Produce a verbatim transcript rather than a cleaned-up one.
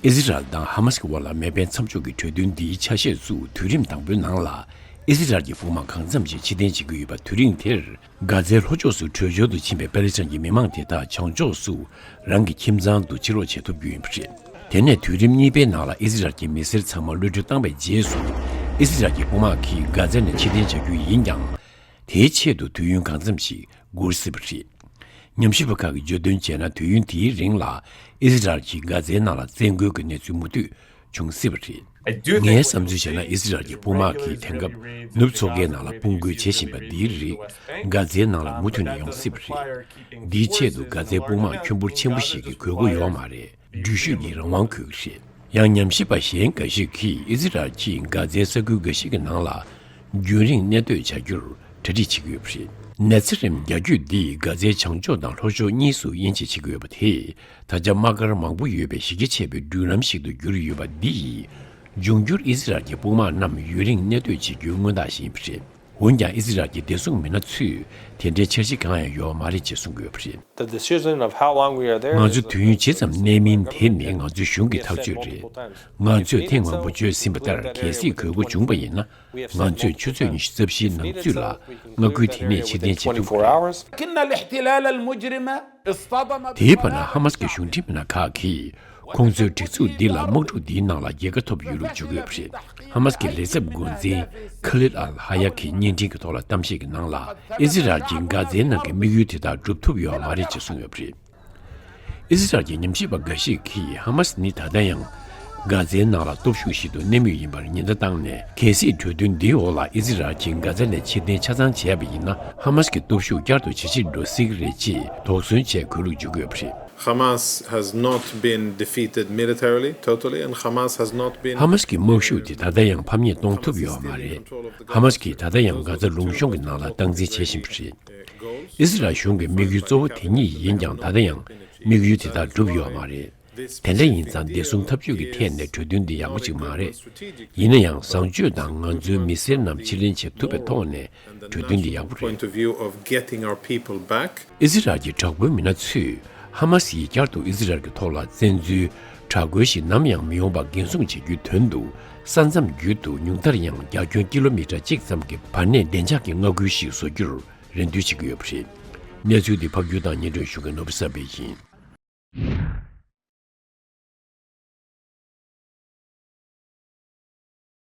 ཨི་ཟི་རལ་དང་ཧ་མ་སི་གི་དབར་ལ་མེ་འཕེན་མཚམས་འཇོག་གི་གྲོས་མཐུན་འདིའི་ཆ་ཤས་སུ་དུས་རིམ་དང་པོའི་ནང་ལ་ཨི་ཟི་རལ་གྱི་དཔུང་དམག་གང་འཚམ་ཞིག་ཕྱིར་འཐེན་བྱེད་ཀྱི་ཡོད་པ། དུས་རིང་དེར་གྷ་ཛའི་ལྷོ་ཕྱོགས་སུ་བྲོས་བྱོལ་དུ་ཕྱིན་པའི་པེ་ལེ་སི་ཐན་གྱི་མི་མང་དེ་དག་བྱང་ཕྱོགས་སུ་རང་གི་ཁྱིམ་ཚང་དུ་ཕྱིར་ལོག་བྱེད་ཐུབ་རྒྱུ་ཡིན་པ་རེད། དེ་ནས་དུས་རིམ་གཉིས་པའི་ནང་ལ་ཨི་ཟི་རལ་གྱི་མི་སེར་ཚང་མ་གློད་གྲོལ་བཏང་བའི་རྗེས་སུ། ཨི་ཟི་རལ་གྱི་དཔུང་དམག་གིས་གྷ་ཛ་ནས་ཕྱིར་འཐེན་བྱ་རྒྱུ་ཡིན་ཀྱང་། དེའི་ཆེད་དུ་དུས་ཡུན་གང་འཚམ་ཞིག་འགོར་སྲིད་པ་རེད། ཉམས་ཞིབ་པ་ཁག་གིས་བརྗོད་དོན་བྱས་ན། དུས་ཡུན་དེའི་རིང་ལ་ཨི་ཟི་རལ་གྱིས་གྷ་ཛའི་ནང་ལ་བཙན་རྒོལ་གྱི་གནས་ཚུལ་མུ་མཐུད་བྱུང་སྲིད་པ་རེད། ངའི་བསམ་ཚུལ་བྱས་ན། ཨི་ཟི་རལ་གྱི་དཔུང་དམག་གིས་དེང་སྐབས་ནུབ་མཚོ་ཁའི་ནང་ལ་དཔུང་རྒོལ་བྱེད་བཞིན་པ་འདིའི་རིགས་གྷ་ཛའི་ནང་ལ་མུ་མཐུད་ནས་ཡོང་སྲིད་པ་རེད། འདིའི་ཆེད་དུ་གྷ་ཛའི་དཔུང་དམག་ཁྱོན་འབོར་ཆེན་པོ་ཞིག་གི་དགོས་མཁོ་ཡོད་མ་རེད། འགྲུལ་བཞུད་ཀྱི་རང་དབང་དགོས་ཀྱི་རེད། ཡང་ཉམས་ཞིབ་པ་གཞན་འགའ་ཞིག་གིས་ཨི་ཟི་རལ་གྱིས་གྷ་ཛའི་ས་ཁུལ་འགའ་ཞིག་གི་ནང་ལ་རྒྱུན་རིང་གནས་སྡོད་བྱ་རྒྱུར་གྲ་སྒྲིག་བྱེད་ཀྱི་ཡོད་པ་རེད། ནད་ཚ་རིམས་བརྒྱད་ཅུ་འདིས་གྷ་ཛའི་བྱང་ཕྱོགས་དང་ལྷོ་ཕྱོགས་གཉིས་སུ་དབྱེ་འབྱེད་བྱེད་ཀྱི་ཡོད་པ་དེས། ད་ཆ་དམག་སྒར་མང་པོ་ཡོད་པའི་གཞི་རྒྱ་ཆེ་བའི་འགྲུལ་ལམ་ཞིག་ཏུ་གྱུར་ཡོད་པ་འདི་ཡིས། འབྱུང་འགྱུར་ཨི་ཟི་རལ་གྱི་དཔུང་དམག་རྣམས་ཡུན་རིང་གནས་སྡོད་བྱེད་རྒྱུའི་མངོན་རྟགས་ཤིག་ཡིན་པ་རེད། འོན་ཀྱང་ཨི་ཟི་རལ་གྱི་བདེ་སྲུང་མི་སྣ་ཚོས་དེ་འདྲའི་འཆར་གཞི་གང་ཡང་ཡོད་མ་རེད་ཅེས་གསུང་གི་ཡོད་པ་རེད། The decision of how long we are there ང་is ཚོ་དུས་ཡུན་ཇི་ཙམ་གནས་མིན་དེ་ནི་ང་ཚོའི་གཞུང་གི་ཐག་གཅོད་རེད། ང་ཚོས་ཐེངས་མང་པོ་བརྗོད་ཟིན་པ་ལྟར། གལ་སྲིད་དགོས་མཁོ་བྱུང་བ་ཡིན་ན། ང་ཚོས་ཆུ་ཚོད་ཉི་ཤུ་རྩ་བཞིའི་ནང་ཚུད་ལ་མངའ་ཁུལ་དེ་ནས་ཕྱིར་འཐེན་བྱེད་ཐུབ། ཀྱི་རེད། لكن الاحتلال المجرم اصطدم དེའི་བར་ན་ཧ་མ་སི་གི་གཞུང་འབྲེལ་མི་སྣ་ཁག་གིས། ཁོང་ཚོའི་སྒྲིག་འཛུགས་འདི་ལ་དམག་འཁྲུག་འདིའི་ནང་ལ་རྒྱལ་ཁ་ཐོབ་ཡོད་ལུགས་བརྗོད་ཀྱི་ཡོད་པ་རེད། ཧ་མ་སི་གི་ལས་ཚབ་འགོ་འཛིན་ཁ་ལིད་ཨལ་ཧ་ཡ་གིས་བརྙན་འཕྲིན་གྱི་ཐོག་ལ་གཏམ་བཤད་ཀྱི་ནང་ལ། ཨི་ཟི་རལ་གྱིས་གྷ་ཛའི་ནང་གི་དམིགས་ཡུལ་དེ་དག་སྒྲུབ་ཐུབ་ཡོད་མ་རེད་ཅེས་གསུངས་ཡོད་པ་རེད། ཨི་ཟི་རལ་གྱི་ཉམས་ཞིབ་པ་འགའ་ཞིག་གིས། ཧ་མ་སི་ནི་ད་ལྟ་ཡང་གྷ་ཛའི་ནང་ལ་སྟོབས་ཤུགས་ཤིག་ཏུ་གནས་མུས་ཡིན་པར་ཉེན་བརྡ་བཏང་ནས། གལ་སྲིད་གྲོས་མཐུན་འདིའི་འོག་ལ་ཨི་ཟི་རལ་གྱིས་གྷ་ཛ་ནས་ཕྱིར་འཐེན་ཆ་ཚང་བྱས་པ་ཡིན་ན། ཧ་མ་སི་གི་སྟོབས་ཤུགས་བསྐྱར་དུ་ཇེ་ཆེར་འགྲོ་སྲིད་ཀྱི་རེད་ཅེས་དོགས་ཟོན་བྱས་དགོས་ལུགས་བརྗོད་ཀྱི་ཡོད་པ་རེད། Hamas has not been defeated militarily, totally, and Hamas has not been ཧ་མ་སི་གི་དམག་ཤུགས་དེ་ད་ལྟ་ཡང་ཕམ་ཉེས་གཏོང་ཐུབ་ཡོད་མ་རེད། ཧ་མ་སི་གིས་ད་ལྟ་ཡང་གྷ་ཛ་ལུང་གཤོང་གི་ནང་ལ་སྟངས་འཛིན་བྱེད་བཞིན་པ་རེད། ཨི་ཟི་རལ་གཞུང་གི་དམིགས་ཡུལ་གཙོ་བོ་དེ་ཉིད་ཡིན་ཀྱང་། ད་ལྟ་ཡང་དམིགས་ཡུལ་དེ་དག་འགྲུབ་ཡོད་མ་རེད། དེ་འདྲ་ཡིན་ཙང་། བདེ་སྲུང་འཐབ་ཇུས་ཀྱི་ཐད་ནས་གྲོས་མཐུན་འདི་ཡག་པོ་ཅིག་མ་རེད། ཡིན་ན་ཡང་། བཟང་སྤྱོད་དང་ང་ཚོའི་མི་སེར་རྣམས་ཕྱིར་ལེན་བྱེད་ཐུབ་པའི་ཐོག་ནས་གྲོས་མཐུན་འདི་ཡག་པོ་རེད། Point of view of getting our people back. ཨི་ཟི་རལ་གྱི་དྲག་པོའི་མི་སྣ་ཚོས་ཧ་མ་སི་ཡིས་བསྐྱར་དུ་ཨི་ཟི་རལ་གྱི་ཐོག་ལ་བཙན་འཛུལ་དྲག་རྒོལ་ཞིག་ནམ་ཡང་མི་ཡོང་བ་འགན་སྲུང་བྱེད་རྒྱུའི་དོན་དུ། ས་མཚམས་བརྒྱུད་དུ་ཉུང་མཐར་ཡང་རྒྱ་ཁྱོན་ཀི་ལོ་མི་ཊར་གཅིག་ཙམ་གྱི་བར་གནས་བདེ་འཇགས་ཀྱི་མངའ་ཁུལ་ཞིག་བཟོ་རྒྱུར་རེ་འདུན་བྱེད་ཀྱི་ཡོད་པ་རེད། གནས་ཚུལ་འདི་ཕབ་སྒྱུར་དང་སྙན་སྒྲོན་ཞུ་མཁན་ནོར་བུ་གསར་པ་ཡིན།